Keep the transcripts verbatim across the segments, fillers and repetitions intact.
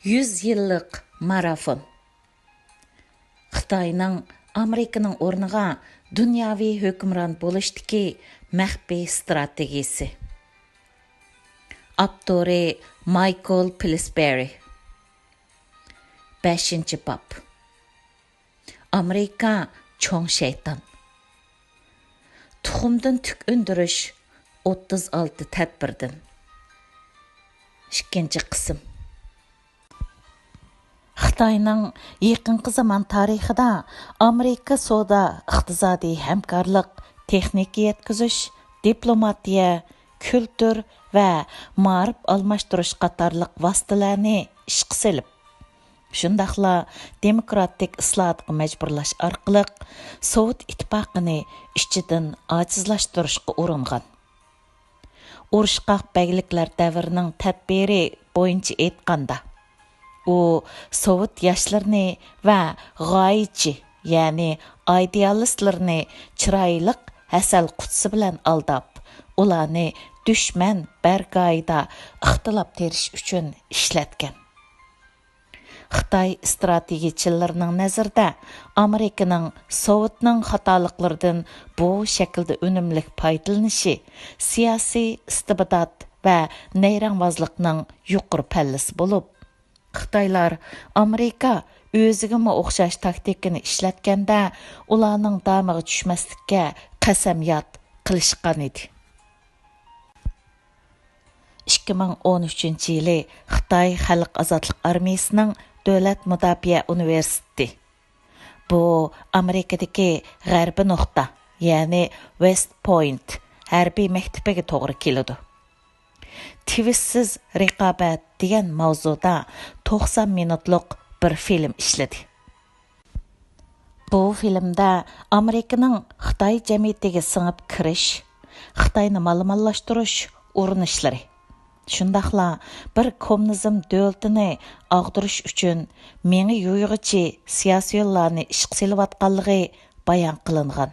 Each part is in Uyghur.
يۈز يىللىق مارافون. خىتاينىڭ ئامېرىكىنىڭ ئورنىغا دۇنياۋى ھۆكۈمران بولۇشتىكى مەخپىي ئىستراتېگىيىسى. ئاپتورى مايكل پىلسبېرى. بەشىنچى باب. ئامېرىكا چوڭ شەيتان. تۇخۇمدىن تۈك ئۈندۈرۈش ئوتتۇز ئالتە تەدبىردىن. ئىككىنچى قىسىم. خىتاينىڭ يېقىنقى زامان تارىخىدا ئامېرىكا سودا، ئىقتىسادىي ھەمكارلىق، تېخنىكا يەتكۈزۈش، دىپلوماتىيە، كۈلتۈر ۋە مائارىپ ئالماشتۇرۇش قاتارلىق ۋاسىتىلەرنى ئىشقا سېلىپ، شۇنداقلا دېموكراتىك ئىسلاھاتقا مەجبۇرلاش ئارقىلىق سوۋېت ئىتتىپاقىنى ئىچىدىن ئاجىزلاشتۇرۇشقا ئۇرۇنغان. ئۇرۇشقاق بەگلىكلەر دەۋرىنىڭ تەدبىرى بويىچە ئېيتقاندا، ئۇ سوۋېت ياشلىرىنى ۋە غايىچى، يەنى ئىدېئالىستلىرىنى چىرايلىق ھەسەل قۇتىسى بىلەن ئالداپ، ئۇلارنى دۈشمەن بەرگاھىدا ئىختىلاپ تېرىش ئۈچۈن ئىشلەتكەن. خىتاي ئىستراتېگىيىچىلىرىنىڭ نەزىرىدە، ئامېرىكىنىڭ سوۋېتنىڭ خاتالىقلىرىدىن بۇ شەكىلدە ئۈنۈملۈك پايدىلىنىشى سىياسىي ئىستىبدات ۋە نەيرەڭۋازلىقنىڭ يۇقىرى پەللىسى بولۇپ، خىتايلار ئامېرىكا ئۆزىگىمۇ ئوخشاش تاكتىكىنى ئىشلەتكەندە، ئۇلارنىڭ دامىغا چۈشمەسلىككە قەسەمياد قىلىشقان ئىدى. ئىككى مىڭ ئون ئۈچىنچى يىلى خىتاي خەلق ئازادلىق ئارمىيىسىنىڭ دۆلەت مۇداپىئە ئۇنىۋېرسىتېتى. بۇ ئامېرىكىدىكى غەربىي نۇقتا، يەنى ۋېست پوينت ھەربىي مەكتىپىگە توغرا كېلىدۇ. تىۋىشسىز رىقابەت دېگەن ماۋزۇدا توقسان مىنۇتلۇق بىر فىلىم ئىشلىدى. بۇ فىلىمدە ئامېرىكىنىڭ خىتاي جەمئىيىتىگە سىڭىپ كىرىش، خىتاينى مالىمانلاشتۇرۇش ئۇرۇنۇشلىرى، شۇنداقلا بىر كوممۇنىزم دۆلىتىنى ئاغدۇرۇش ئۈچۈن مېڭە يۇيغۇچى سىياسىيونلارنى ئىشقا سېلىۋاتقانلىقى بايان قىلىنغان.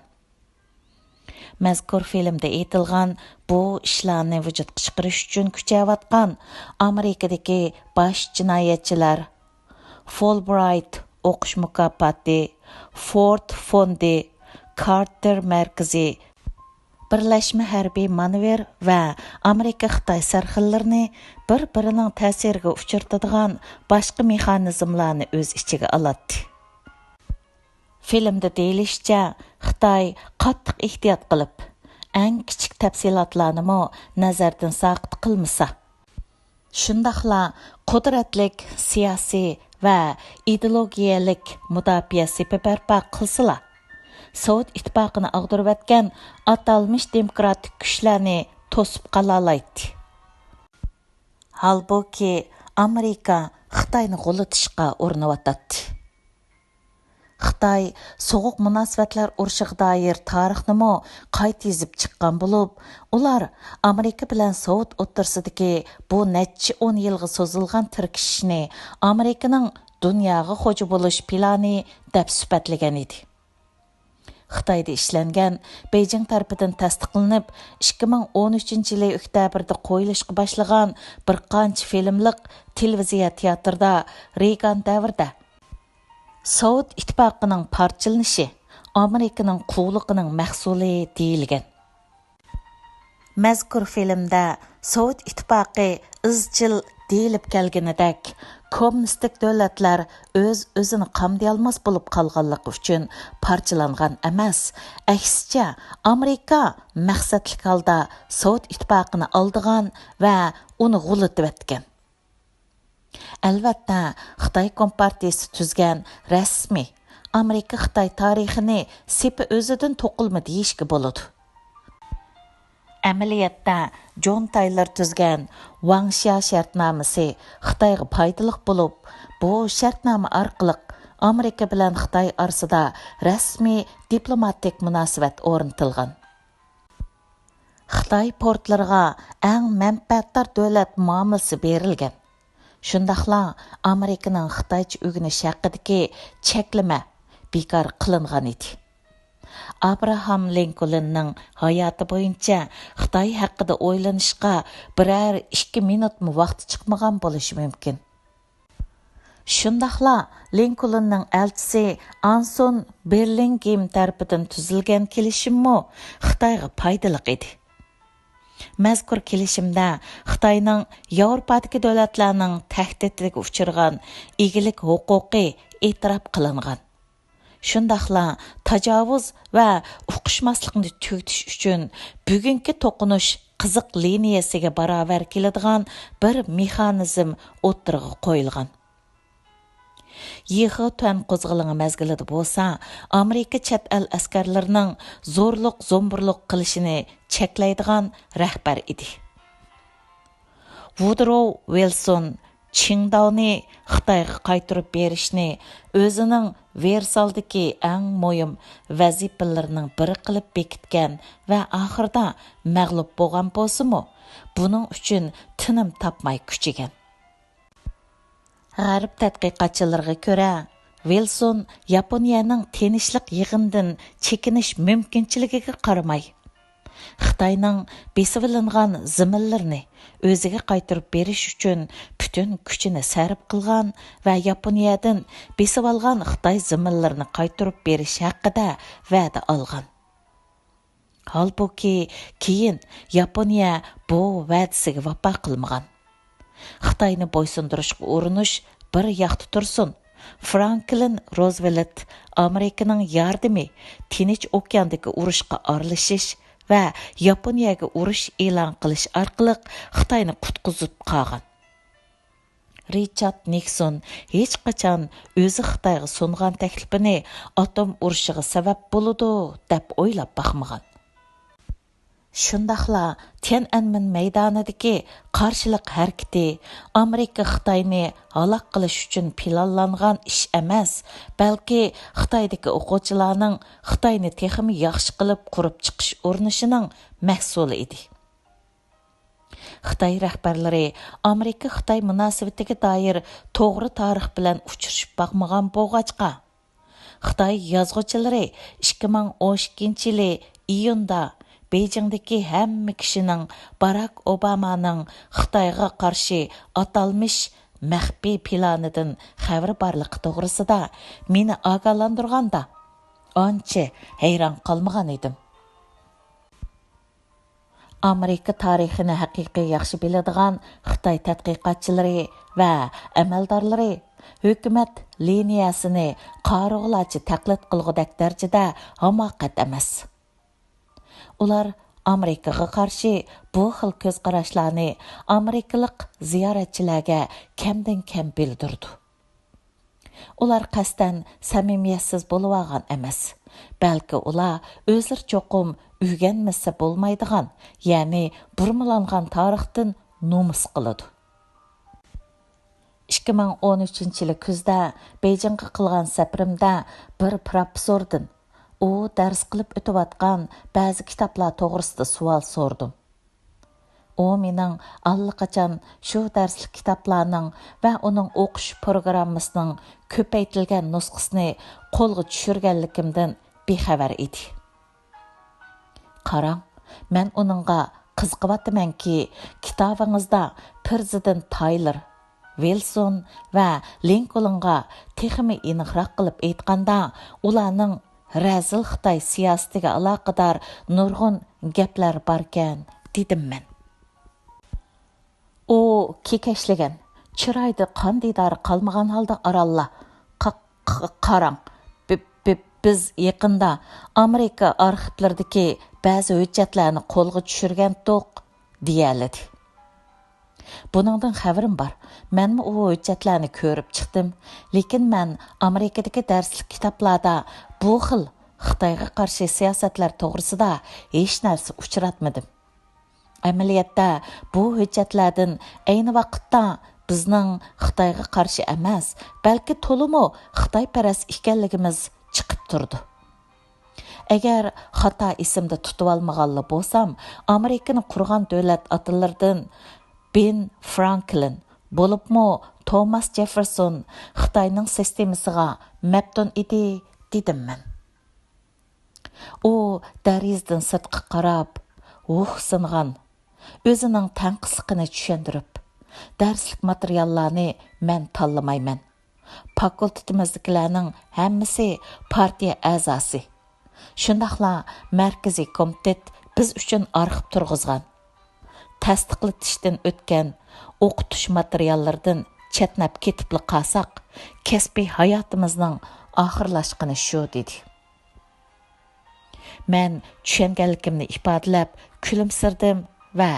مەزكۇر فىلىمدە ئېيتىلغان بۇ ئىشلارنى ۋۇجۇدقا چىقىرىش ئۈچۈن كۈچەۋاتقان ئامېرىكىدىكى باش جىنايەتچىلەر، فولبرايت ئوقۇش مۇكاپاتى، فورد فوندى، كارتېر مەركىزى، بىرلەشمە ھەربىي مانېۋىر ۋە ئامېرىكا-خىتاي سەرخىللىرىنى بىر-بىرىنىڭ تەسىرىگە ئۇچرىتىدىغان باشقا مېخانىزملارنى ئۆز ئىچىگە ئالاتتى. فىلىمدە دېيىلىشىچە، خىتاي قاتتىق ئېھتىيات قىلىپ، ئەڭ كىچىك تەپسىلاتلارنىمۇ نەزەردىن ساقىت قىلمىسا، شۇنداقلا قۇدرەتلىك سىياسىي ۋە ئىدېئولوگىيەلىك مۇداپىئە سېپى بەرپا قىلسىلا، سوۋېت ئىتتىپاقىنى ئاغدۇرۇۋەتكەن ئاتالمىش دېموكراتىك كۈچلەرنى توسۇپ قالالايتتى. ھالبۇكى، ئامېرىكا خىتاينى غۇلىتىشقا ئۇرۇنۇۋاتاتتى. خىتاي سوغۇق مۇناسىۋەتلەر ئۇرۇشىغا دائىر تارىخنىمۇ قايتا يېزىپ چىققان بولۇپ، ئۇلار ئامېرىكا بىلەن سوۋېت ئوتتۇرىسىدىكى بۇ نەچچە ئون يىلغا سوزۇلغان تىركىشىشنى ئامېرىكىنىڭ دۇنياغا خوجا بولۇش پىلانى دەپ سۈپەتلىگەن ئىدى. خىتايدا ئىشلەنگەن، بېيجىڭ تەرىپىدىن تەستىقلىنىپ، ئىككى مىڭ ئون ئۈچىنچى يىلى ئۆكتەبىردە قويۇلۇشقا باشلىغان بىر قانچە فىلىملىق تېلېۋىزىيە تىياتىرىدا رېيگان دەۋرىدە سوۋېت ئىتتىپاقىنىڭ پارچىلىنىشى ئامېرىكىنىڭ قۇۋلۇقىنىڭ مەھسۇلى دېيىلگەن. مەزكۇر فىلىمدە سوۋېت ئىتتىپاقى ئىزچىل دېيىلىپ كەلگىنىدەك، كوممۇنىستىك دۆلەتلەر ئۆز-ئۆزىنى قامدىيالماس بولۇپ قالغانلىقى ئۈچۈن پارچىلانغان ئەمەس، ئەكسىچە، ئامېرىكا مەقسەتلىك ھالدا سوۋېت ئىتتىپاقىنى ئالدىغان ۋە ئۇنى غۇلىتىۋەتكەن. ئەلۋەتتە، خىتاي كومپارتىيىسى تۈزگەن رەسمىي ئامېرىكا-خىتاي تارىخىنى سېپى ئۆزىدىن توقۇلما دېيىشكە بولىدۇ. ئەمەلىيەتتە، جون تايلور تۈزگەن ۋاڭشيا شەرتنامىسى خىتايغا پايدىلىق بولۇپ، بۇ شەرتنامە ئارقىلىق ئامېرىكا بىلەن خىتاي ئارىسىدا رەسمىي دىپلوماتىك مۇناسىۋەت ئورنىتىلغان. خىتاي پورتلىرىغا ئەڭ مەنپەئەتدار دۆلەت مۇئامىلىسى بېرىلگەن. شۇنداقلا ئامېرىكىنىڭ خىتايچە ئۆگىنىش ھەققىدىكى چەكلىمە بىكار قىلىنغان ئىدى. ئابراھام لىنكولننىڭ ھاياتى بويىچە خىتاي ھەققىدە ئويلىنىشقا بىرەر ئىككى مىنۇتمۇ ۋاقتى چىقمىغان بولۇشى مۇمكىن. شۇنداقلا لىنكولننىڭ ئەلچىسى ئانسون بېرلىنگېم تەرىپىدىن تۈزۈلگەن كېلىشىممۇ خىتايغا پايدىلىق ئىدى. مەزكۇر كېلىشىمدە خىتاينىڭ ياۋروپادىكى دۆلەتلەرنىڭ تەھدىتىگە ئۇچرىغان ئىگىلىك ھوقۇقى ئېتىراپ قىلىنغان. شۇنداقلا تاجاۋۇز ۋە ئۇقۇشماسلىقنى تۈگىتىش ئۈچۈن بۈگۈنكى توقۇنۇش قىزىق لىنىيەسىگە باراۋەر كېلىدىغان بىر مېخانىزم ئوتتۇرىغا قويۇلغان. يىخېتۈەن قوزغىلىڭى مەزگىلىدە بولسا، ئامېرىكا چەت ئەل ئەسكەرلىرىنىڭ زورلۇق-زومبۇرلۇق قىلىشىنى چەكلەيدىغان رەھبەر ئىدى. ۋۇدرو ۋىلسون چىڭداۋنى خىتايغا قايتۇرۇپ بېرىشنى ئۆزىنىڭ ۋېرسالدىكى ئەڭ مۇھىم ۋەزىپىلىرىنىڭ بىرى قىلىپ بېكىتكەن ۋە ئاخىرىدا مەغلۇپ بولغان بولسىمۇ، بۇنىڭ ئۈچۈن تىنىم تاپماي كۈچىگەن. غەرب تەتقىقاتچىلىرىغا كۆرە، ۋىلسون ياپونىيەنىڭ تىنچلىق يىغىنىدىن چېكىنىش مۇمكىنچىلىكىگە قارىماي، خىتاينىڭ بېسىۋېلىنغان زېمىنلىرىنى ئۆزىگە قايتۇرۇپ بېرىش ئۈچۈن پۈتۈن كۈچىنى سەرپ قىلغان ۋە ياپونىيەدىن بېسىۋالغان خىتاي زېمىنلىرىنى قايتۇرۇپ بېرىش ھەققىدە ۋەدە ئالغان. ھالبۇكى، كېيىن ياپونىيە بۇ ۋەدىسىگە ۋاپا قىلمىغان. خىتاينى بويسۇندۇرۇشقا ئۇرۇنۇش بىر ياقتا تۇرسۇن، فرانكلىن روزۋېلت ئامېرىكىنىڭ ياردىمى، تىنچ ئوكياندىكى ئۇرۇشقا ئارىلىشىش ۋە ياپونىيەگە ئۇرۇش ئېلان قىلىش ئارقىلىق خىتاينى قۇتقۇزۇپ قالغان. رىچارد نىكسون ھېچقاچان ئۆزى خىتايغا سۇنغان تەكلىپىنى ئاتوم ئۇرۇشىغا سەۋەب بولىدۇ، دەپ ئويلاپ باقمىغان. شۇنداقلا تيەنئەنمېن مەيدانىدىكى قارشىلىق ھەرىكىتى ئامېرىكا خىتاينى ھالاك قىلىش ئۈچۈن پىلانلانغان ئىش ئەمەس، بەلكى خىتايدىكى ئوقۇغۇچىلارنىڭ خىتاينى تېخىمۇ ياخشى قىلىپ قۇرۇپ چىقىش ئۇرۇنۇشىنىڭ مەھسۇلى ئىدى. خىتاي رەھبەرلىرى ئامېرىكا-خىتاي مۇناسىۋىتىگە دائىر توغرا تارىخ بىلەن ئۇچرىشىپ باقمىغان بولغاچقا، خىتاي يازغۇچىلىرى ئىككى مىڭ ئون ئىككىنچى يىلى ئىيۇندا بېيجىڭدىكى ھەممە كىشىنىڭ باراك ئوبامانىڭ خىتايغا قارشى ئاتالمىش مەخپىي پىلانىدىن خەۋىرى بارلىقى توغرىسىدا مېنى ئاگاھلاندۇرغاندا، ئانچە ھەيران قالمىغان ئىدىم. ئامېرىكا تارىخىنى ھەقىقىي ياخشى بىلىدىغان خىتاي تەتقىقاتچىلىرى ۋە ئەمەلدارلىرى ھۆكۈمەت لىنىيەسىنى قارىغۇلارچە تەقلىد قىلغۇدەك دەرىجىدە ھاماقەت ئەمەس. ئۇلار ئامېرىكىغا قارشى بۇ خىل كۆز قاراشلارنى ئامېرىكىلىق زىيارەتچىلەرگە كەمدىن كەم بىلدۈرىدۇ. ئۇلار قەستەن سەمىمىيەتسىز بولۇۋالغان ئەمەس، بەلكى ئۇلار ئۆزلىرى چوقۇم ئۆگەنمىسە بولمايدىغان، يەنى بۇرمىلانغان تارىختىن نومۇس قىلىدۇ. ئىككى مىڭ ئون ئۈچىنچى يىلى كۈزدە بېيجىڭغا قىلغان سەپىرىمدە بىر پروفېسسوردىن ئۇ دەرس قىلىپ ئۆتۈۋاتقان بەزى كىتابلار توغرىسىدا سوئال سورىدىم. ئۇ مېنىڭ ئاللىقاچان شۇ دەرسلىك كىتابلارنىڭ ۋە ئۇنىڭ ئوقۇش پروگراممىسىنىڭ كۆپەيتىلگەن نۇسخىسىنى قولغا چۈشۈرگەنلىكىمدىن بىخەۋەر ئىدى. قاراڭ، مەن ئۇنىڭغا قىزىقىۋاتىمەنكى، كىتابىڭىزدا پىرېزىدېنت تايلور، ۋىلسون ۋە لىنكولنغا، تېخىمۇ ئېنىقراق قىلىپ ئېيتقاندا، ئۇلارنىڭ رەزىل خىتاي سىياسىتىگە ئالاقىدار نۇرغۇن گەپلەر باركەن، دېدىم مەن. ئۇ كېكەچلىگەن، چىرايىدا قان دىدارى قالمىغان ھالدا ئارانلا، «قا-، قا-، قاراڭ، بى-، بى-، بىز يېقىندا ئامېرىكا ئارخىپلىرىدىكى بەزى ھۆججەتلەرنى قولغا چۈشۈرگەنتۇق» دېيەلىدى. بۇنىڭدىن خەۋىرىم بار. مەنمۇ ئۇ ھۆججەتلەرنى كۆرۈپ چىقتىم. لېكىن مەن ئامېرىكىدىكى دەرسلىك كىتابلاردا بۇ خىل خىتايغا قارشى سىياسەتلەر توغرىسىدا ھېچ نەرسە ئۇچراتمىدىم. ئەمەلىيەتتە، بۇ ھۆججەتلەردىن ئەينى ۋاقىتتا بىزنىڭ خىتايغا قارشى ئەمەس، بەلكى تولىمۇ خىتايپەرەس ئىكەنلىكىمىز چىقىپ تۇرىدۇ. ئەگەر خاتا ئېسىمدە تۇتۇۋالمىغانلا بولسام، ئامېرىكىنى قۇرغان دۆلەت ئاتىلىرىدىن بېن فرانكلىن، بولۇپمۇ توماس جېففېرسون خىتاينىڭ سىستېمىسىغا مەپتۇن ئىدى، دېدىم مەن. ئۇ دېرىزىدىن سىرتقا قاراپ، ھۇھسىنغان، ئۆزىنىڭ تەنقىسلىقىنى چۈشەندۈرۈپ، دەرسلىك ماتېرىياللارنى مەن تاللىمايمەن. فاكۇلتېتىمىزدىكىلەرنىڭ ھەممىسى پارتىيە ئەزاسى. شۇنداقلا مەركىزىي كومىتېت بىز ئۈچۈن ئارخىپ تۇرغۇزغان. تەستىقلىتىشتىن ئۆتكەن ئوقۇتۇش ماتېرىياللىرىدىن چەتنەپ كېتىپلا قالساق، كەسپىي ھاياتىمىزنىڭ ئاخىرلاشقىنى شۇ، دېدى. مەن چۈشەنگەنلىكىمنى ئىپادىلەپ كۈلۈمسىرىدىم ۋە،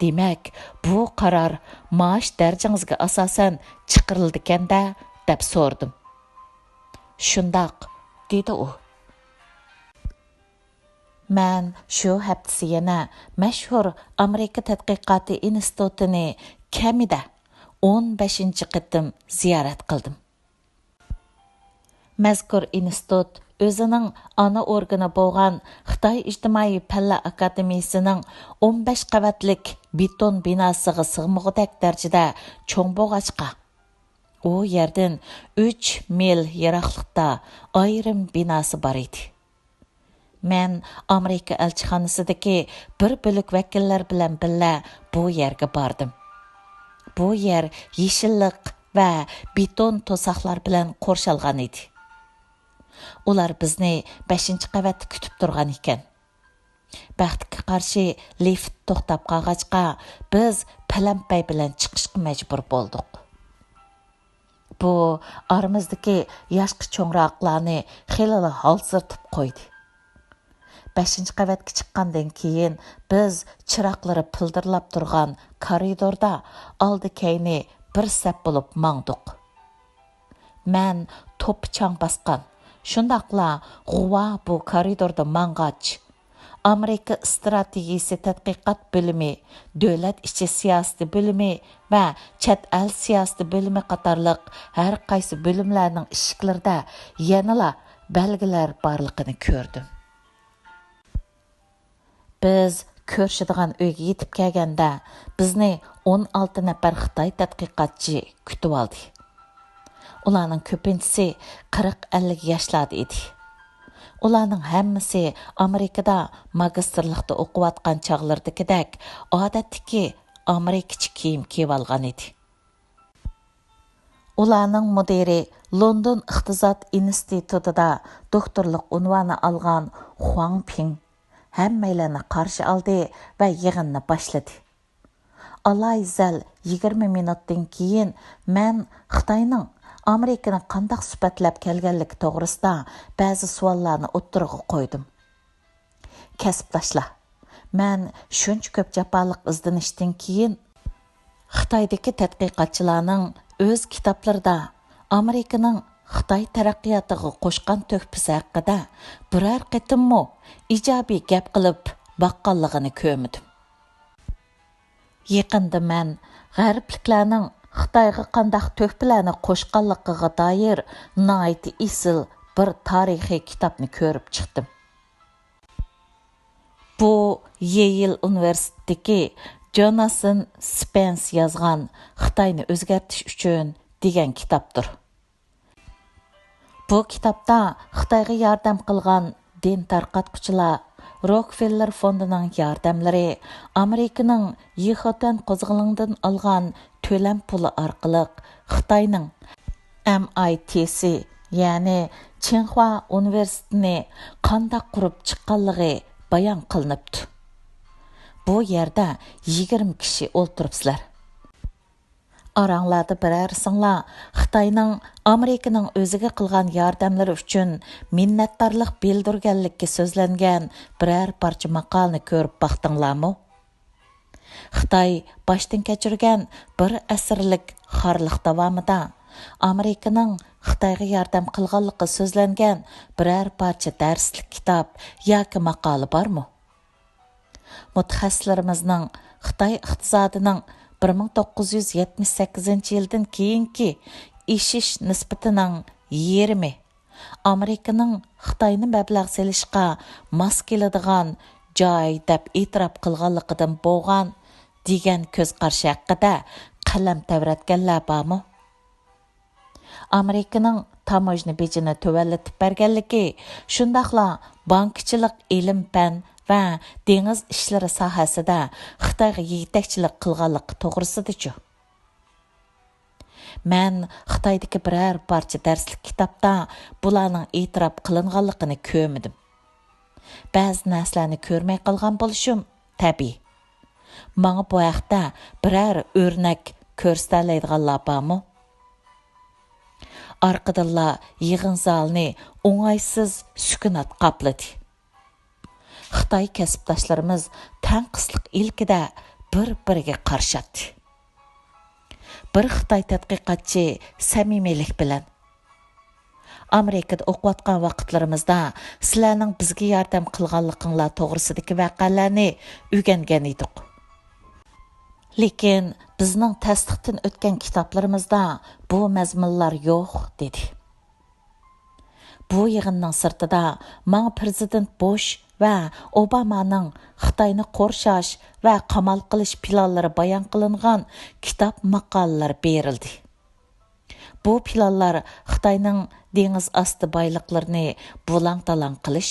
دېمەك، بۇ قارار مائاش دەرىجىڭىزگە ئاساسەن چىقىرىلىدىكەن-دە، دەپ سورىدىم. شۇنداق، دېدى ئۇ. مەن شۇ ھەپتىسى يەنە مەشھۇر ئامېرىكا تەتقىقاتى ئىنستىتۇتىنى كەمىدە ئون بەشىنچى قېتىم زىيارەت قىلدىم. مەزكۇر ئىنستىتۇت ئۆزىنىڭ ئانا ئورگىنى بولغان خىتاي ئىجتىمائىي پەنلەر ئاكادېمىيىسىنىڭ ئون بەش قەۋەتلىك بېتون بىناسىغا سىغمىغۇدەك دەرىجىدە چوڭ بولغاچقا، ئۇ يەردىن ئۈچ مىل يىراقلىقتا ئايرىم بىناسى بار ئىدى. مەن ئامېرىكا ئەلچىخانىسىدىكى بىر بۆلەك ۋەكىللەر بىلەن بىللە بۇ يەرگە باردىم. بۇ يەر يېشىللىق ۋە بېتون توساقلار بىلەن قورشالغان ئىدى. ئۇلار بىزنى بەشىنچى قەۋەتتە كۈتۈپ تۇرغان ئىكەن. بەختكە قارشى، لىفت توختاپ قالغاچقا، بىز پەلەمپەي بىلەن چىقىشقا مەجبۇر بولدۇق. بۇ ئارىمىزدىكى ياشقا چوڭراقلارنى خېلىلا ھالسىرىتىپ قويدى. بەشىنچى قەۋەتكە چىققاندىن كېيىن، بىز چىراغلىرى پىلدىرلاپ تۇرغان كارىدوردا ئالدى-كەينى بىر سەپ بولۇپ ماڭدۇق. مەن توپا چاڭ باسقان، شۇنداقلا غۇۋا بۇ كارىدوردا ماڭغاچ، ئامېرىكا ئىستراتېگىيىسى تەتقىقات بۆلۈمى، دۆلەت ئىچى سىياسىتى بۆلۈمى ۋە چەت ئەل سىياسىتى بۆلۈمى قاتارلىق ھەر قايسى بۆلۈملەرنىڭ ئىشىكلىرىدە يەنىلا بەلگىلەر بارلىقىنى كۆردۈم. بىز كۆرۈشىدىغان ئۆيگە يېتىپ كەلگەندە، بىزنى ئون ئالتە نەپەر خىتاي تەتقىقاتچى كۈتۈۋالدى. ئۇلارنىڭ كۆپىنچىسى قىرىق ئەللىك ياشلاردا ئىدى. ئۇلارنىڭ ھەممىسى ئامېرىكىدا ماگىستىرلىقتا ئوقۇۋاتقان چاغلىرىدىكىدەك ئادەتتىكى ئامېرىكىچە كىيىم كىيىۋالغان ئىدى. ئۇلارنىڭ مۇدىرى، لوندون ئىقتىساد ئىنستىتۇتىدا دوكتورلۇق ئۇنۋانى ئالغان خۇاڭ پىڭ ھەممەيلەننى قارشى ئالدى ۋە يىغىننى باشلىدى. ئالاھىدە يىگىرمە مىنۇتتىن كېيىن مەن خىتاينىڭ ئامېرىكىنى قانداق سۈپەتلەپ كەلگەنلىكى توغرىسىدا بەزى سوئاللارنى ئوتتۇرىغا قويدۇم. كەسىپداشلار، مەن شۇنچە كۆپ جاپالىق ئىزدىنىشتىن كېيىن، خىتايدىكى تەتقىقاتچىلارنىڭ ئۆز كىتابلىرىدا ئامېرىكىنىڭ خىتاي تەرەققىياتىغا قوشقان تۆھپىسى ھەققىدە بىرەر قېتىممۇ ئىجابىي گەپ قىلىپ باققانلىقىنى كۆرمىدىم. يېقىندا مەن غەربلىكلەرنىڭ خىتايغا قانداق تۆھپىلەرنى قوشقانلىقىغا دائىر ناھايىتى ئېسىل بىر تارىخىي كىتابنى كۆرۈپ چىقتىم. بۇ يېيل ئۇنىۋېرسىتېتىدىكى جوناسن سپېنس يازغان خىتاينى ئۆزگەرتىش ئۈچۈن دېگەن كىتابتۇر. بۇ كىتابتا خىتايغا ياردەم قىلغان دىن تارقاتقۇچىلار، روكفېللېر فوندىنىڭ ياردەملىرى، ئامېرىكىنىڭ يىخېتۈەن قوزغىلىڭىدىن ئالغان تۆلەم پۇلى ئارقىلىق خىتاينىڭ ئەم ئاي تى سى، يەنى چىڭخۇا ئۇنىۋېرسىتېتىنى قانداق قۇرۇپ چىققانلىقى بايان قىلىنىپتۇ. بۇ يەردە يىگىرمە كىشى ئولتۇرۇپسىلەر. ئاراڭلاردا بىرەرسىڭلار خىتاينىڭ ئامېرىكىنىڭ ئۆزىگە قىلغان ياردەملىرى ئۈچۈن مىننەتدارلىق بىلدۈرگەنلىككە سۆزلەنگەن بىرەر پارچە ماقالىنى كۆرۈپ باقتىڭلارمۇ؟ خىتاي باشتىن كەچۈرگەن بىر ئەسىرلىك خارلىق داۋامىدا ئامېرىكىنىڭ خىتايغا ياردەم قىلغانلىقى سۆزلەنگەن بىرەر پارچە دەرسلىك كىتاب ياكى ماقالە بارمۇ؟ مۇتەخەسسىسلىرىمىزنىڭ خىتاي ئىقتىسادىنىڭ بىر مىڭ توققۇز يۈز يەتمىش سەككىزىنچى يىلدىن كېيىنكى ئېشىش نىسبىتىنىڭ يېرىمى ئامېرىكىنىڭ خىتاينى مەبلەغ سېلىشقا ماس كېلىدىغان جاي دەپ ئېتىراپ قىلغانلىقىدىن بولغان دېگەن كۆز قارىشى ھەققىدە قەلەم تەۋرەتكەنلەر بارمۇ؟ ئامېرىكىنىڭ تاموژنا بېجىنى تۆۋەنلىتىپ بەرگەنلىكى، شۇنداقلا بانكىچىلىق، ئىلىم-پەن ۋە دېڭىز ئىشلىرى ساھەسىدە خىتايغا يېتەكچىلىك قىلغانلىقى توغرىسىدىچۇ؟ مەن خىتايدىكى بىرەر پارچە دەرسلىك كىتابتا بۇلارنىڭ ئېتىراپ قىلىنغانلىقىنى كۆرمىدىم. بەزى نەرسىلەرنى كۆرمەي قالغان بولۇشۇم تەبىئىي. ماڭا بۇ ھەقتە بىرەر ئۆرنەك كۆرسىتەلەيدىغانلار بارمۇ؟ ئارقىدىنلا يىغىن زالىنى ئوڭايسىز سۈكۈنات قاپلىدى. خىتاي كەسىپداشلىرىمىز تەڭقىسلىق ئىلكىدە بىر-بىرىگە قارىشاتتى. بىر خىتاي تەتقىقاتچى سەمىمىيلىك بىلەن، «ئامېرىكىدا ئوقۇۋاتقان ۋاقىتلىرىمىزدا سىلەرنىڭ بىزگە ياردەم قىلغانلىقىڭلار توغرىسىدىكى ۋەقەلەرنى ئۆگەنگەن ئىدۇق. لېكىن بىزنىڭ تەستىقتىن ئۆتكەن كىتابلىرىمىزدا بۇ مەزمۇنلار يوق» دېدى. بۇ يىغىننىڭ سىرتىدا ماڭا پىرېزىدېنت بۇش ۋە ئوبامانىڭ خىتاينى قورشاش ۋە قامال قىلىش پىلانلىرى بايان قىلىنغان كىتاب ماقالىلىرى بېرىلدى. بۇ پىلانلار خىتاينىڭ دېڭىز ئاستى بايلىقلىرىنى بۇلاڭ-تالاڭ قىلىش،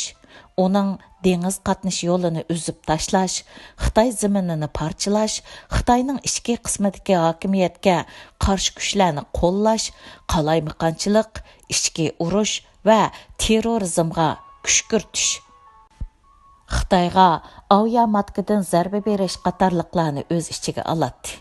ئۇنىڭ دېڭىز قاتنىشى يولىنى ئۈزۈپ تاشلاش، خىتاي زېمىنىنى پارچىلاش، خىتاينىڭ ئىچكى قىسمىدىكى ھاكىمىيەتكە قارشى كۈچلەرنى قوللاش، قالايمىقانچىلىق، ئىچكى ئۇرۇش ۋە تېررورىزمغا كۈشكۈرتۈش، خىتايغا ئاۋىياماتكىدىن زەربە بېرىش قاتارلىقلارنى ئۆز ئىچىگە ئالاتتى.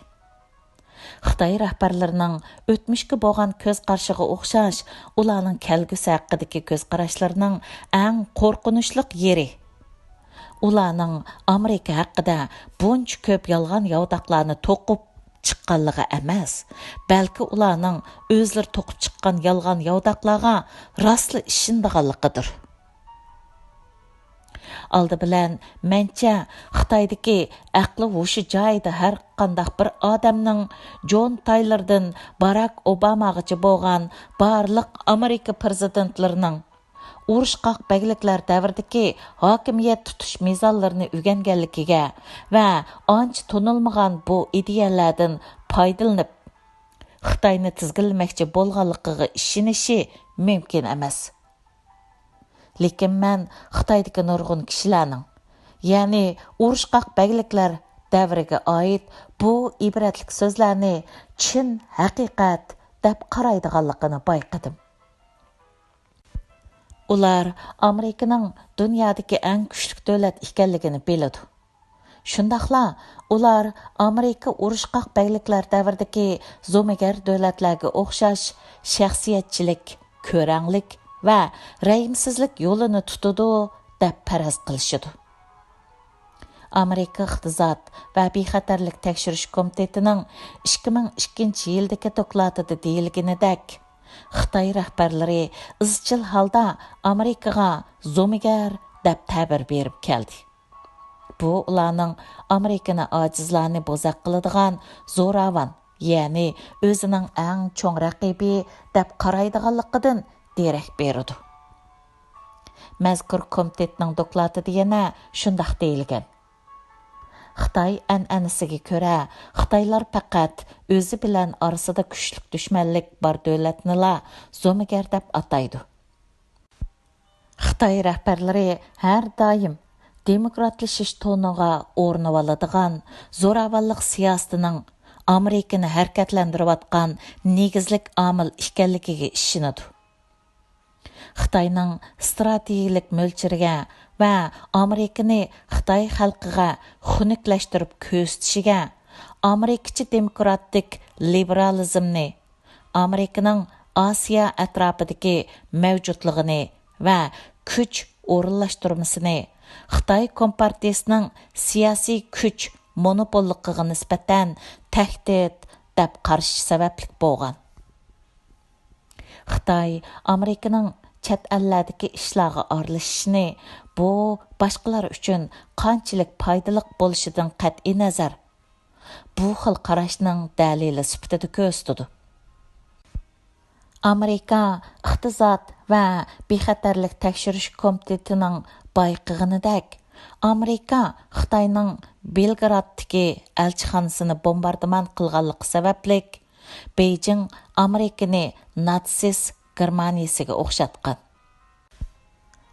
خىتاي رەھبەرلىرىنىڭ ئۆتمۈشكە بولغان كۆز قارىشىغا ئوخشاش، ئۇلارنىڭ كەلگۈسى ھەققىدىكى كۆز قاراشلىرىنىڭ ئەڭ قورقۇنچلۇق يېرى، ئۇلارنىڭ ئامېرىكا ھەققىدە بۇنچە كۆپ يالغان ياۋىداقلارنى توقۇپ چىققانلىقى ئەمەس، بەلكى ئۇلارنىڭ ئۆزلىرى توقۇپ چىققان يالغان ياۋىداقلارغا راستلا ئىشىنىدىغانلىقىدۇر. ئالدى بىلەن، مەنچە، خىتايدىكى ئەقلى ھوشى جايىدا ھەر قانداق بىر ئادەمنىڭ جون تايلوردىن باراك ئوباماغىچە بولغان بارلىق ئامېرىكا پىرېزىدېنتلىرىنىڭ ئۇرۇشقاق بەگلىكلەر دەۋرىدىكى ھاكىمىيەت تۇتۇش مىزانلىرىنى ئۆگەنگەنلىكىگە ۋە ئانچە تونۇلمىغان بۇ ئىدىيەلەردىن پايدىلىنىپ، خىتاينى تىزگىنلىمەكچى بولغانلىقىغا ئىشىنىشى مۇمكىن ئەمەس. لېكىن مەن خىتايدىكى نۇرغۇن كىشىلەرنىڭ، يەنى ئۇرۇشقاق بەگلىكلەر دەۋرىگە ئائىت بۇ ئىبرەتلىك سۆزلەرنى چىن ھەقىقەت دەپ قارايدىغانلىقىنى بايقىدىم. ئۇلار ئامېرىكىنىڭ دۇنيادىكى ئەڭ كۈچلۈك دۆلەت ئىكەنلىكىنى بىلىدۇ. شۇنداقلا ئۇلار ئامېرىكا ئۇرۇشقاق بەگلىكلەر دەۋرىدىكى زومىگەر دۆلەتلەرگە ئوخشاش شەخسىيەتچىلىك، كۆرەڭلىك ۋە رەھىمسىزلىك يولىنى تۇتىدۇ دەپ پەرەز قىلىشىدۇ. ئامېرىكا ئىقتىساد ۋە بىخەتەرلىك تەكشۈرۈش كومىتېتىنىڭ ئىككى مىڭ ئىككىنچى يىلدىكى دوكلاتىدا دېيىلگىنىدەك، خىتاي رەھبەرلىرى ئىزچىل ھالدا ئامېرىكىغا زومىگەر دەپ تەبىر بېرىپ كەلدى. بۇ ئۇلارنىڭ ئامېرىكىنى ئاجىزلارنى بوزەك قىلىدىغان زوراۋان، يەنى ئۆزىنىڭ ئەڭ چوڭ رەقىبى دەپ قارايدىغانلىقىدىن دېرەك بېرىدۇ. مەزكۇر كومىتېتنىڭ دوكلاتىدا يەنە شۇنداق دېيىلگەن: خىتاي ئەنئەنىسىگە كۆرە، خىتايلار پەقەت ئۆزى بىلەن ئارىسىدا كۈچلۈك دۈشمەنلىك بار دۆلەتنىلا زومىگەر دەپ ئاتايدۇ. خىتاي رەھبەرلىرى ھەر دائىم دېموكراتلىشىش تونىغا ئورىنىۋالىدىغان زوراۋانلىق سىياسىتىنىڭ ئامېرىكىنى ھەرىكەتلەندۈرۈۋاتقان نېگىزلىك ئامىل ئىكەنلىكىگە ئىشىنىدۇ. خىتاينىڭ ئىستراتېگىيەلىك مۆلچىرىگە ۋە ئامېرىكىنى خىتاي خەلقىگە خۇنۈكلەشتۈرۈپ كۆرسىتىشىگە، ئامېرىكىچە دېموكراتىك لىبېرالىزمنى، ئامېرىكىنىڭ ئاسىيا ئەتراپىدىكى مەۋجۇتلۇقىنى ۋە كۈچ ئورۇنلاشتۇرمىسىنى خىتاي كومپارتىيىسىنىڭ سىياسىي كۈچ مونوپوللۇقىغا نىسبەتەن تەھدىت دەپ قارىشى سەۋەبلىك بولغان. خىتاي ئامېرىكىنىڭ چەت ئەللەردىكى ئىشلارغا ئارىلىشىشىنى بۇ باشقىلار ئۈچۈن قانچىلىك پايدىلىق بولۇشىدىن قەتئىينەزەر، بۇ خىل قاراشنىڭ دەلىلى سۈپىتىدە كۆرسىتىدۇ. ئامېرىكا ئىقتىساد ۋە بىخەتەرلىك تەكشۈرۈش كومىتېتىنىڭ بايقىغىنىدەك، ئامېرىكا خىتاينىڭ بېلگرادتىكى ئەلچىخانىسىنى بومباردىمان قىلغانلىقى سەۋەبلىك، بېيجىڭ ئامېرىكىنى ناتسىست گېرمانىيىسىگە ئوخشاتقان.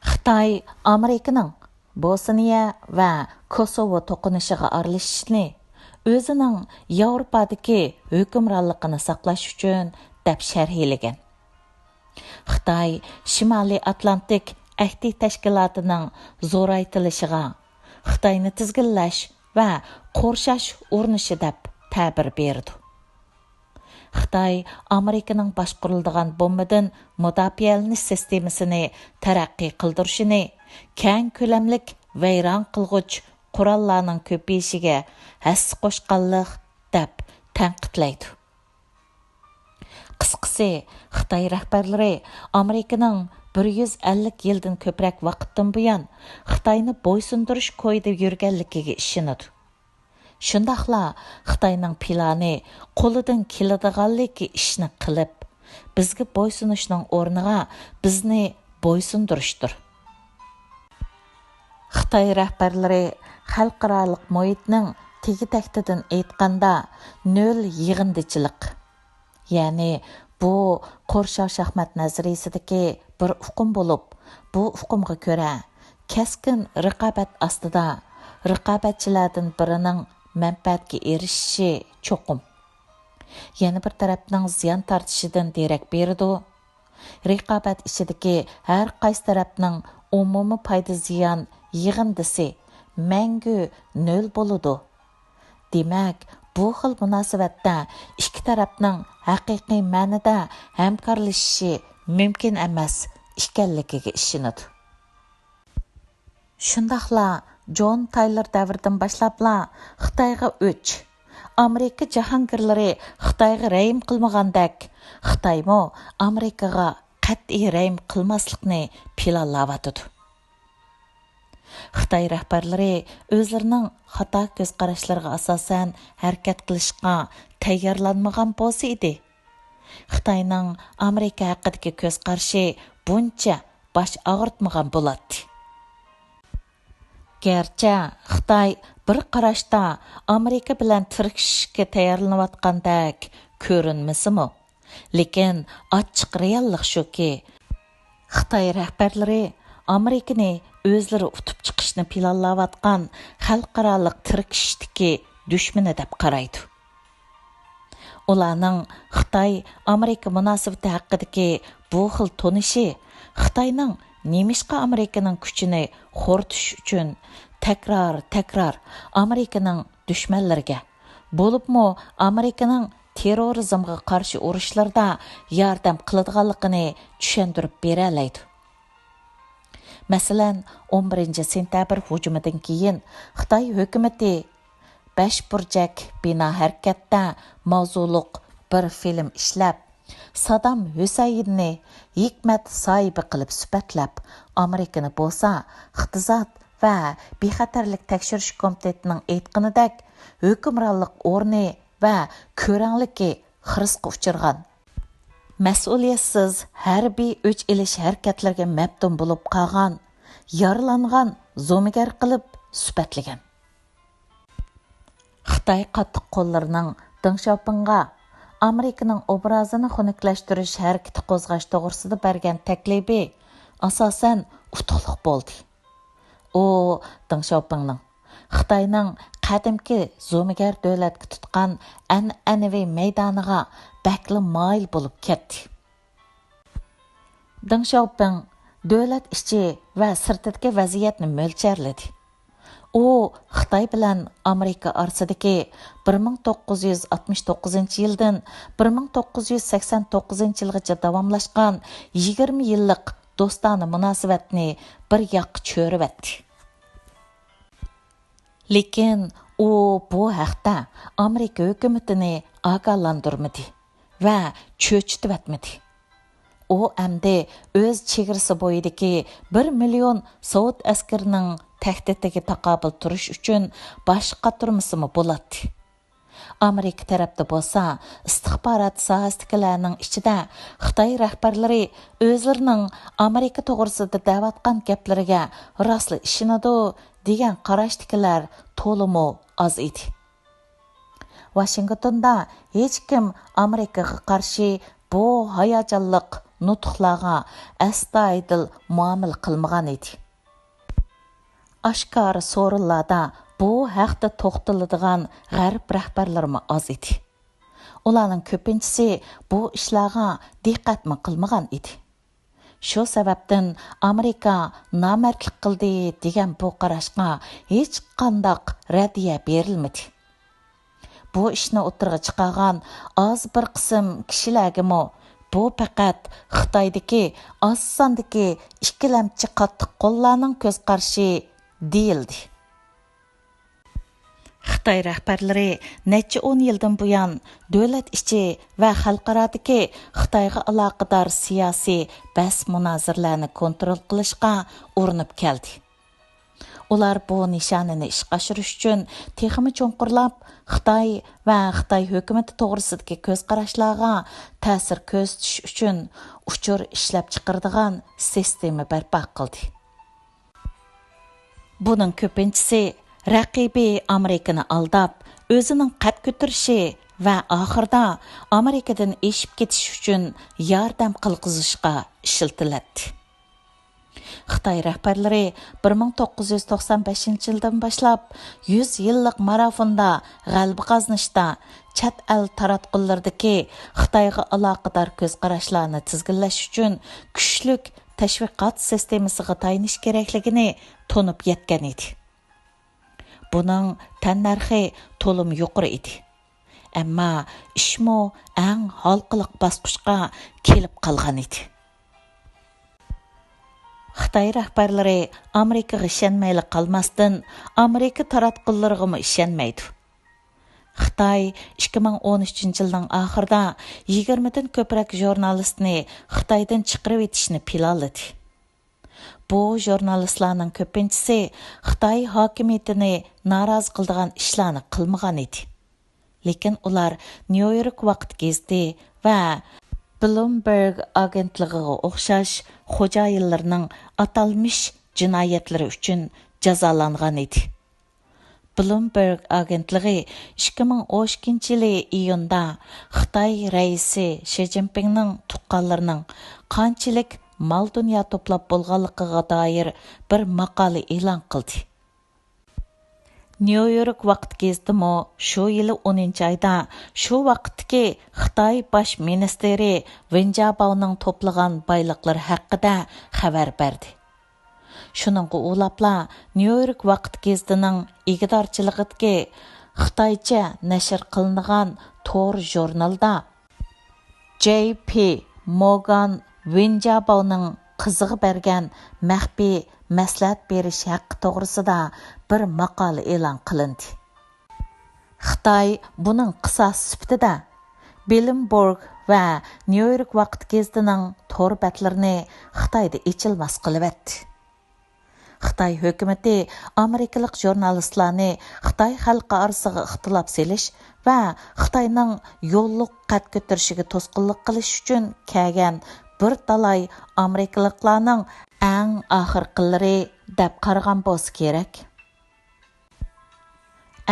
خىتاي ئامېرىكىنىڭ بوسنىيە ۋە كوسوۋو توقۇنۇشىغا ئارىلىشىشىنى ئۆزىنىڭ ياۋروپادىكى ھۆكۈمرانلىقىنى ساقلاش ئۈچۈن، دەپ شەرھلىگەن. خىتاي شىمالىي ئاتلانتىك ئەھدى تەشكىلاتىنىڭ زورايتىلىشىغا خىتاينى تىزگىنلەش ۋە قورشاش ئۇرۇنۇشى دەپ تەبىر بېرىدۇ. خىتاي ئامېرىكىنىڭ باشقۇرۇلىدىغان بومبىدىن مۇداپىئەلىنىش سىستېمىسىنى تەرەققىي قىلدۇرۇشىنى كەڭ كۆلەملىك ۋەيران قىلغۇچ قوراللارنىڭ كۆپىيىشىگە ھەسسە قوشقانلىق، دەپ تەنقىدلەيدۇ. قىسقىسى، خىتاي رەھبەرلىرى ئامېرىكىنىڭ بىر يۈز ئەللىك يىلدىن كۆپرەك ۋاقىتتىن بۇيان خىتاينى بويسۇندۇرۇش كويىدا يۈرگەنلىكىگە ئىشىنىدۇ. شۇنداقلا خىتاينىڭ پىلانى قولىدىن كېلىدىغانلىكى ئىشنى قىلىپ، بىزگە بويسۇنۇشنىڭ ئورنىغا بىزنى بويسۇندۇرۇشتۇر. خىتاي رەھبەرلىرى خەلقئارالىق مۇھىتنىڭ تېگى تەكتىدىن ئېيتقاندا، نۆل يىغىندىچىلىق، يەنى بۇ قورشاۋ شاھمات نەزەرىيىسىدىكى بىر ئۇقۇم بولۇپ، بۇ ئۇقۇمغا كۆرە، كەسكىن رىقابەت ئاستىدا رىقابەتچىلەردىن بىرىنىڭ مەنپەئەتكە ئېرىشىشى چوقۇم يەنە بىر تەرەپنىڭ زىيان تارتىشىدىن دېرەك بېرىدۇ. رىقابەت ئىچىدىكى ھەر قايسى تەرەپنىڭ ئومۇمىي پايدا زىيان يىغىندىسى مەڭگۈ نۆل بولىدۇ. دېمەك، بۇ خىل مۇناسىۋەتتە ئىككى تەرەپنىڭ ھەقىقىي مەنىدە ھەمكارلىشىشى مۇمكىن ئەمەس ئىكەنلىكىگە ئىشىنىدۇ. شۇنداقلا جون تايلور دەۋرىدىن باشلاپلا خىتايغا ئۆچ، ئامېرىكا جاھانگىرلىرى خىتايغا رەھىم قىلمىغاندەك، خىتايمۇ ئامېرىكىغا قەتئىي رەھىم قىلماسلىقنى پىلانلاۋاتىدۇ. خىتاي رەھبەرلىرى ئۆزلىرىنىڭ خاتا كۆز قاراشلىرىغا ئاساسەن ھەرىكەت قىلىشقا تەييارلانمىغان بولسا ئىدى، خىتاينىڭ ئامېرىكا ھەققىدىكى كۆز قارىشى بۇنچە باش ئاغرىتمىغان بولاتتى. گەرچە خىتاي بىر قاراشتا ئامېرىكا بىلەن تىركىشىشكە تەييارلىنىۋاتقاندەك كۆرۈنمىسىمۇ، لېكىن ئاچچىق رېئاللىق شۇكى، خىتاي رەھبەرلىرى ئامېرىكىنى ئۆزلىرى ئۇتۇپ چىقىشنى پىلانلاۋاتقان خەلقئارالىق تىركىشىشتىكى دۈشمىنى دەپ قارايدۇ. ئۇلارنىڭ خىتاي-ئامېرىكا مۇناسىۋىتى ھەققىدىكى بۇ خىل تونۇشى خىتاينىڭ نېمىشقا ئامېرىكىنىڭ كۈچىنى خورىتىش ئۈچۈن تەكرار-تەكرار ئامېرىكىنىڭ دۈشمەنلىرىگە، بولۇپمۇ ئامېرىكىنىڭ تېررورىزمغا قارشى ئۇرۇشلىرىدا ياردەم قىلىدىغانلىقىنى چۈشەندۈرۈپ بېرەلەيدۇ. مەسىلەن، ئون بىرىنچى سېنتەبىر ھۇجۇمىدىن كېيىن خىتاي ھۆكۈمىتى بەش بۇرجەك بىنا ھەرىكەتتە ماۋزۇلۇق بىر فىلىم ئىشلەپ، سادام ھۈسەيىننى ھېكمەت ساھىبى قىلىپ سۈپەتلەپ، ئامېرىكىنى بولسا ئىقتىساد ۋە بىخەتەرلىك تەكشۈرۈش كومىتېتىنىڭ ئېيتقىنىدەك، ھۆكۈمرانلىق ئورنى ۋە كۆرەڭلىكى خىرىسقا ئۇچرىغان، مەسئۇلىيەتسىز ھەربىي ئۆچ ئېلىش ھەرىكەتلىرىگە مەپتۇن بولۇپ قالغان، يارىلانغان زومىگەر قىلىپ سۈپەتلىگەن. خىتاي قاتتىق قوللىرىنىڭ دېڭ شياۋپىڭغا ئامېرىكىنىڭ ئوبرازىنى خۇنۈكلەشتۈرۈش ھەرىكىتى قوزغاش توغرىسىدا بەرگەن تەكلىپى ئاساسەن ئۇتۇقلۇق بولدى. ئۇ دېڭ شياۋپىڭنىڭ خىتاينىڭ قەدىمكى زومىگەر دۆلەتكە تۇتقان ئەنئەنىۋى مەيدانىغا بەكلا مايىل بولۇپ كەتتى. دېڭ شياۋپىڭ دۆلەت ئىچى ۋە سىرتىدىكى ۋەزىيەتنى مۆلچەرلىدى. ئۇ خىتاي بىلەن ئامېرىكا ئارىسىدىكى بىر مىڭ توققۇز يۈز ئاتمىش توققۇزىنچى يىلدىن بىر مىڭ توققۇز يۈز سەكسەن توققۇزىنچى يىلغىچە داۋاملاشقان يىگىرمە يىللىق دوستانە مۇناسىۋەتنى بىر ياققا چۆرۈۋەتتى. لېكىن ئۇ بۇ ھەقتە ئامېرىكا ھۆكۈمىتىنى ئاگاھلاندۇرمىدى ۋە چۆچۈتۈۋەتمىدى. ئۇ ئەمدى ئۆز چېگرىسى بويىدىكى بىر مىليون سوۋېت ئەسكىرىنىڭ تەھدىتىگە تاقابىل تۇرۇش ئۈچۈن باش قاتۇرمىسىمۇ بولاتتى. ئامېرىكا تەرەپتە بولسا، ئىستىخبارات ساھەسىدىكىلەرنىڭ ئىچىدە خىتاي رەھبەرلىرى ئۆزلىرىنىڭ ئامېرىكا توغرىسىدا دەۋاتقان گەپلىرىگە راستلا ئىشىنىدۇ دېگەن قاراشتىكىلەر تولىمۇ ئاز ئىدى. ۋاشىنگتوندا ھېچكىم ئامېرىكىغا قارشى بۇ ھاياجانلىق نۇتۇقلارغا ئەستايىدىل مۇئامىلە قىلمىغان ئىدى. ئاشكارا سورۇنلاردا بۇ ھەقتە توختىلىدىغان غەرب رەھبەرلىرىمۇ ئاز ئىدى. ئۇلارنىڭ كۆپىنچىسى بۇ ئىشلارغا دىققەتمۇ قىلمىغان ئىدى. شۇ سەۋەبتىن «ئامېرىكا نامەردلىك قىلدى» دېگەن بۇ قاراشقا ھېچقانداق رەددىيە بېرىلمىدى. بۇ ئىشنى ئوتتۇرىغا چىقارغان ئاز بىر قىسىم كىشىلەرگىمۇ بۇ پەقەت خىتايدىكى ئاز ساندىكى ئىككىلەمچى قاتتىق قوللارنىڭ كۆز قارىشى دېيىلدى. خىتاي رەھبەرلىرى نەچچە ئون يىلدىن بۇيان دۆلەت ئىچى ۋە خەلقئارادىكى خىتايغا ئالاقىدار سىياسىي بەس-مۇنازىرىلەرنى كونترول قىلىشقا ئۇرۇنۇپ كەلدى. ئۇلار بۇ نىشانىنى ئىشقا ئاشۇرۇش ئۈچۈن تېخىمۇ چوڭقۇرلاپ، خىتاي ۋە خىتاي ھۆكۈمىتى توغرىسىدىكى كۆز قاراشلارغا تەسىر كۆرسىتىش ئۈچۈن ئۇچۇر ئىشلەپچىقىرىدىغان سىستېما بەرپا قىلدى. بۇنىڭ كۆپىنچىسى رەقىبى ئامېرىكىنى ئالداپ، ئۆزىنىڭ قەد كۆتۈرۈشى ۋە ئاخىرىدا ئامېرىكىدىن ئېشىپ كېتىش ئۈچۈن ياردەم قىلغۇزۇشقا ئىشلىتىلەتتى. خىتاي رەھبەرلىرى بىر مىڭ توققۇز يۈز توقسان بەشىنچى يىلدىن باشلاپ يۈز يىللىق مارافوندا غەلىبە قازىنىشتا، چەت ئەل تاراتقۇلىرىدىكى خىتايغا ئالاقىدار كۆز قاراشلارنى تىزگىنلەش ئۈچۈن كۈچلۈك تەشۋىقات سىستېمىسىغا تايىنىش كېرەكلىكىنى تونۇپ يەتكەن ئىدى. بۇنىڭ تەننەرخى تولىمۇ يۇقىرى ئىدى. ئەمما ئىشمۇ ئەڭ ھالقىلىق باسقۇچقا كېلىپ قالغان ئىدى. خىتاي رەھبەرلىرى ئامېرىكىغا ئىشەنمەيلا قالماستىن، ئامېرىكا تاراتقۇلىرىغىمۇ ئىشەنمەيدۇ. خىتاي ئىككى مىڭ ئون ئۈچىنچى يىلنىڭ ئاخىرىدا يىگىرمىدىن كۆپرەك ژۇرنالىستنى خىتايدىن چىقىرىۋېتىشنى پىلانلىدى. بۇ ژۇرنالىستلارنىڭ كۆپىنچىسى خىتاي ھاكىمىيىتىنى نارازى قىلىدىغان ئىشلارنى قىلمىغان ئىدى. لېكىن ئۇلار نيۇ يورك ۋاقىت گېزىتى ۋە بلومبېرگ ئاگېنتلىقىغا ئوخشاش خوجايىنلىرىنىڭ ئاتالمىش جىنايەتلىرى ئۈچۈن جازالانغان ئىدى. بلومبېرگ ئاگېنتلىقى ئىككى مىڭ ئون ئىككىنچى يىلى ئىيۇندا خىتاي رەئىسى شى جىنپىڭنىڭ تۇغقانلىرىنىڭ قانچىلىك مال-دۇنيا توپلاپ بولغانلىقىغا دائىر بىر ماقالە ئېلان قىلدى. نيۇ يورك ۋاقىت گېزىتىمۇ شۇ يىلى ئونىنچى ئايدا شۇ ۋاقىتتىكى خىتاي باش مىنىستىرى ۋېن جياباۋنىڭ توپلىغان بايلىقلىرى ھەققىدە خەۋەر بەردى. شۇنىڭغا ئۇلاپلا نيۇ يورك ۋاقىت گېزىتىنىڭ ئىگىدارچىلىقىدىكى خىتايچە نەشر قىلىنغان تور ژۇرنىلىدا جېي پى مورگان ۋېن جياباۋنىڭ قىزىغا بەرگەن مەخپىي مەسلىھەت بېرىش ھەققى توغرىسىدا بىر ماقالە ئېلان قىلىندى. خىتاي بۇنىڭ قىساسى سۈپىتىدە بلومبېرگ ۋە نيۇ يورك ۋاقىت گېزىتىنىڭ تور بەتلىرىنى خىتايدا ئېچىلماس قىلىۋەتتى. خىتاي ھۆكۈمىتى ئامېرىكىلىق ژۇرنالىستلارنى خىتاي خەلقى ئارىسىغا ئىختىلاپ سېلىش ۋە خىتاينىڭ يوللۇق قەد كۆتۈرۈشىگە توسقۇنلۇق قىلىش ئۈچۈن كەلگەن بىر تالاي ئامېرىكىلىقلارنىڭ ئەڭ ئاخىرقىلىرى دەپ قارىغان بولسا كېرەك.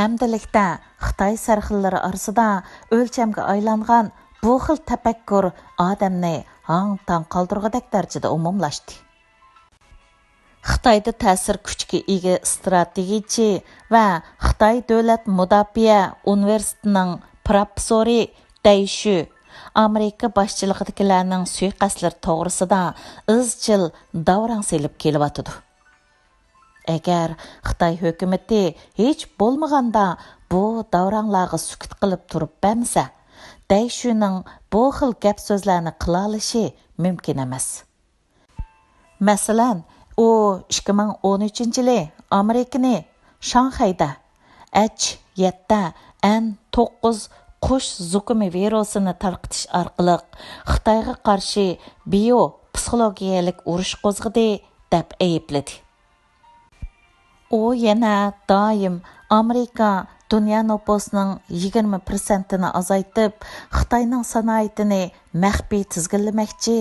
ئەمدىلىكتە خىتاي سەرخىللىرى ئارىسىدا ئۆلچەمگە ئايلانغان بۇ خىل تەپەككۇر ئادەمنى ھاڭ-تاڭ قالدۇرغۇدەك دەرىجىدە ئومۇملاشتى. خىتايدا تەسىر كۈچىگە ئىگە ئىستراتېگىيىچى ۋە خىتاي دۆلەت مۇداپىئە ئۇنىۋېرسىتېتىنىڭ پىروفېسسورى دەي شۈ ئامېرىكا باشچىلىقىدىكىلەرنىڭ سۇيىقەستلىرى توغرىسىدا ئىزچىل داۋراڭ سېلىپ كېلىۋاتىدۇ. ئەگەر خىتاي ھۆكۈمىتى ھېچ بولمىغاندا بۇ داۋراڭلارغا سۈكۈت قىلىپ تۇرۇپ بەرمىسە، دەي شۈنىڭ بۇ خىل گەپ-سۆزلەرنى قىلالىشى مۇمكىن ئەمەس. مەسىلەن، ئۇ ئىككى مىڭ ئون ئۈچىنچى يىلى ئامېرىكىنى شاڭخەيدە ئەچ يەتتە ئەن توققۇز قۇش زۇكىمى ۋىرۇسىنى تارقىتىش ئارقىلىق خىتايغا قارشى بىيو پسىخولوگىيەلىك ئۇرۇش قوزغىدى، دەپ ئەيىبلىدى. ئۇ يەنە دائىم ئامېرىكا دۇنيا نوپۇسىنىڭ يىگىرمە پىرسەنتىنى ئازايتىپ، خىتاينىڭ سانائىتىنى مەخپىي تىزگىنلىمەكچى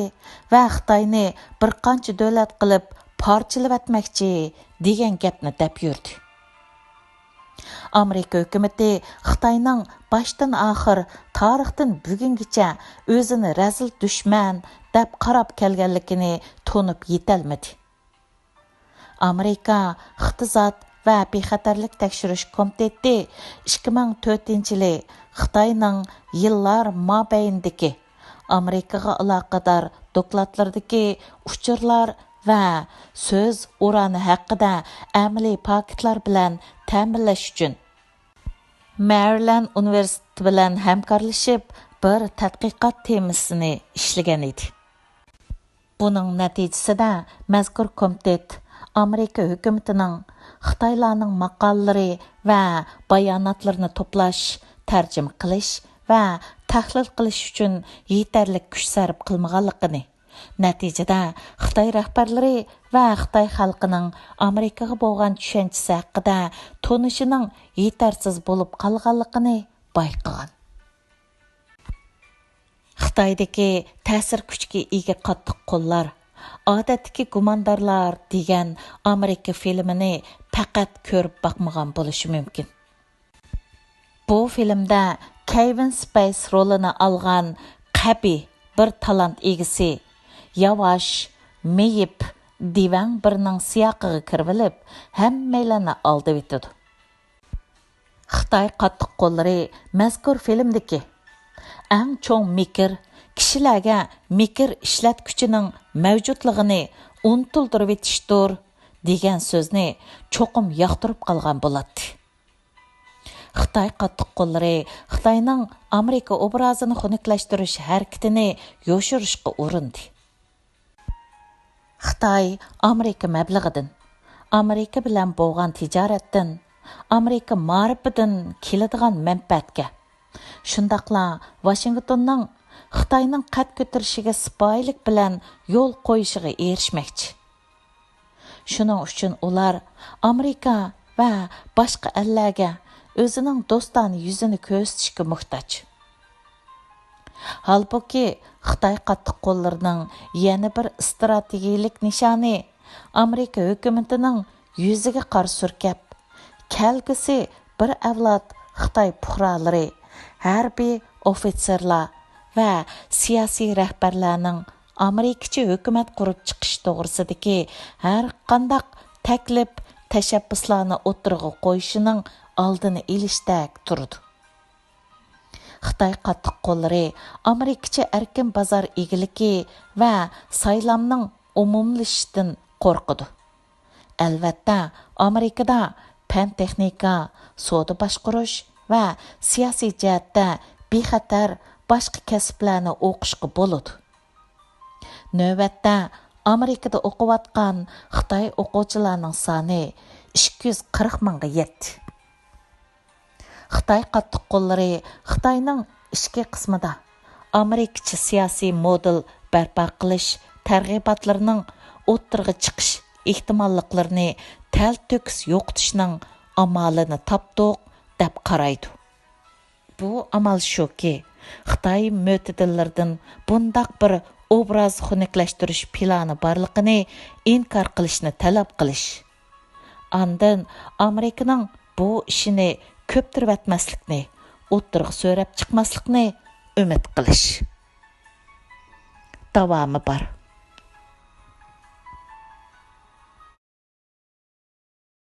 ۋە خىتاينى بىر قانچە دۆلەت قىلىپ پارچىلىۋەتمەكچى دېگەن گەپنى دەپ يۈردى. ئامېرىكا ھۆكۈمىتى خىتاينىڭ باشتىن ئاخىر، تارىختىن بۈگۈنگىچە ئۆزىنى رەزىل دۈشمەن دەپ قاراپ كەلگەنلىكىنى تونۇپ يېتەلمىدى. ئامېرىكا ئىقتىساد، ۋە بىخەتەرلىك تەكشۈرۈش كومىتېتى ئىككى مىڭ تۆتىنچى يىلى خىتاينىڭ يىللار مابەينىدىكى ئامېرىكىغا ئالاقىدار دوكلاتلىرىدىكى ئۇچۇرلار ۋە سۆز ئۇرانى ھەققىدە ئەمەلىي پاكىتلار بىلەن تەمىنلەش ئۈچۈن، مەرىلەند ئۇنىۋېرسىتېتى بىلەن ھەمكارلىشىپ بىر تەتقىقات تېمىسىنى ئىشلىگەن ئىدى. بۇنىڭ نەتىجىسىدە مەزكۇر كومىتېت ئامېرىكا ھۆكۈمىتىنىڭ خىتايلارنىڭ ماقالىلىرى ۋە باياناتلىرىنى توپلاش، تەرجىمە قىلىش ۋە تەھلىل قىلىش ئۈچۈن يېتەرلىك كۈچ سەرپ قىلمىغانلىقىنى، نەتىجىدە خىتاي رەھبەرلىرى ۋە خىتاي خەلقىنىڭ ئامېرىكىغا بولغان چۈشەنچىسى ھەققىدە تونۇشىنىڭ يېتەرسىز بولۇپ قالغانلىقىنى بايقىغان. خىتايدىكى تەسىر كۈچكە ئىگە قاتتىق قوللار، ئادەتتىكى گۇماندارلار دېگەن ئامېرىكا فىلىمىنى پەقەت كۆرۈپ باقمىغان بولۇشى مۇمكىن. بۇ فىلىمدە كېۋىن سپەيس رولىنى ئالغان قەبىھ بىر تالانت ئىگىسى، ياۋاش، مېيىپ، دېۋەڭ بىرنىڭ سىياقىغا كىرىۋېلىپ، ھەممەيلەننى ئالدىۋېتىدۇ. خىتاي قاتتىق قوللىرى مەزكۇر فىلىمدىكى «ئەڭ چوڭ مىكىر، كىشىلەرگە مىكىر ئىشلەتكۈچىنىڭ مەۋجۇتلۇقىنى ئۇنتۇلدۇرۇۋېتىشتۇر» دېگەن سۆزنى چوقۇم ياقتۇرۇپ قالغان بولاتتى. خىتاي قاتتىق قوللىرى خىتاينىڭ ئامېرىكا ئوبرازىنى خۇنۈكلەشتۈرۈش ھەرىكىتىنى يوشۇرۇشقا ئۇرۇندى. خىتاي ئامېرىكا مەبلىغىدىن، ئامېرىكا بىلەن بولغان تىجارەتتىن، ئامېرىكا مائارىپىدىن كېلىدىغان مەنپەئەتكە، شۇنداقلا ۋاشىنگتوننىڭ خىتاينىڭ قەد كۆتۈرۈشىگە سىپايىلىك بىلەن يول قويۇشىغا ئېرىشمەكچى. شۇنىڭ ئۈچۈن ئۇلار ئامېرىكا ۋە باشقا ئەللەرگە ئۆزىنىڭ دوستانە يۈزىنى كۆرسىتىشكە موھتاج. ھالبۇكى، خىتاي قاتتىق قوللىرىنىڭ يەنە بىر ئىستراتېگىيەلىك نىشانى ئامېرىكا ھۆكۈمىتىنىڭ يۈزىگە قارا سۈركەپ، كەلگۈسى بىر ئەۋلاد خىتاي پۇقرالىرى، ھەربىي ئوفىتسېرلار ۋە سىياسىي رەھبەرلەرنىڭ ئامېرىكىچە ھۆكۈمەت قۇرۇپ چىقىش توغرىسىدىكى ھەرقانداق تەكلىپ، تەشەببۇسلارنى ئوتتۇرىغا قويۇشىنىڭ ئالدىنى ئېلىشتەك تۇرىدۇ. خىتاي قاتتىق قوللىرى ئامېرىكىچە ئەركىن بازار ئىگىلىكى ۋە سايلامنىڭ ئومۇملىشىشىدىن قورقىدۇ. ئەلۋەتتە، ئامېرىكىدا پەن-تېخنىكا، سودا باشقۇرۇش ۋە سىياسىي جەھەتتە بىخەتەر باشقا كەسىپلەرنى ئوقۇشقا بولىدۇ. نۆۋەتتە ئامېرىكىدا ئوقۇۋاتقان خىتاي ئوقۇغۇچىلارنىڭ سانى ئىككى يۈز قىرىق مىڭغا يەتتى. خىتاي قاتتىق قوللىرى خىتاينىڭ ئىچكى قىسمىدا ئامېرىكىچە سىياسىي مودېل بەرپا قىلىش تەرغىباتلىرىنىڭ ئوتتۇرىغا چىقىش ئېھتىماللىقلىرىنى تەلتۆكۈس يوقىتىشنىڭ ئامالىنى تاپتۇق، دەپ قارايدۇ. بۇ ئامال شۇكى، خىتاي مۆتىدىللىرىدىن بۇنداق بىر ئوبراز خۇنۈكلەشتۈرۈش پىلانى بارلىقىنى ئىنكار قىلىشنى تەلەپ قىلىش. ئاندىن ئامېرىكىنىڭ بۇ ئىشىنى كۆپتۈرۈۋەتمەسلىكنى، ئوتتۇرىغا سۆرەپ چىقماسلىقنى ئۈمىد قىلىش. داۋامى بار.